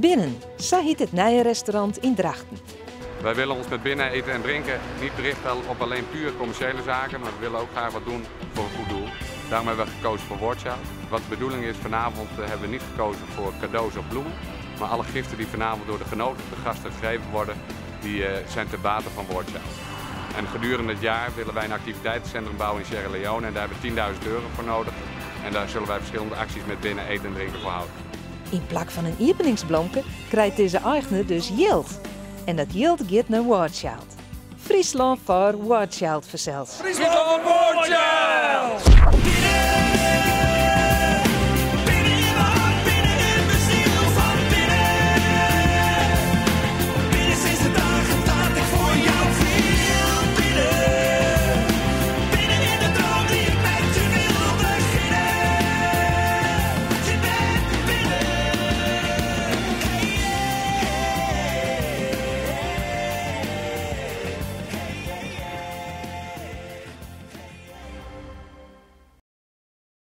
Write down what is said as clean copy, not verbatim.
Binnen, sa hjit it nije restaurant yn Drachten. Wij willen ons met binnen eten en drinken niet richten op alleen puur commerciële zaken, maar we willen ook graag wat doen voor een goed doel. Daarom hebben we gekozen voor War Child. Wat de bedoeling is, vanavond hebben we niet gekozen voor cadeaus of bloemen, maar alle giften die vanavond door de genodigde gasten gegeven worden, die zijn ten bate van War Child. En gedurende het jaar willen wij een activiteitencentrum bouwen in Sierra Leone en daar hebben we €10.000 voor nodig. En daar zullen wij verschillende acties met binnen eten en drinken voor houden. Yn plak fan in iepeningsblomke krijt dizze eigner dus jild. En dat jild giet nei War Child. Fryslân foar War Child fansels. Fryslân foar War Child!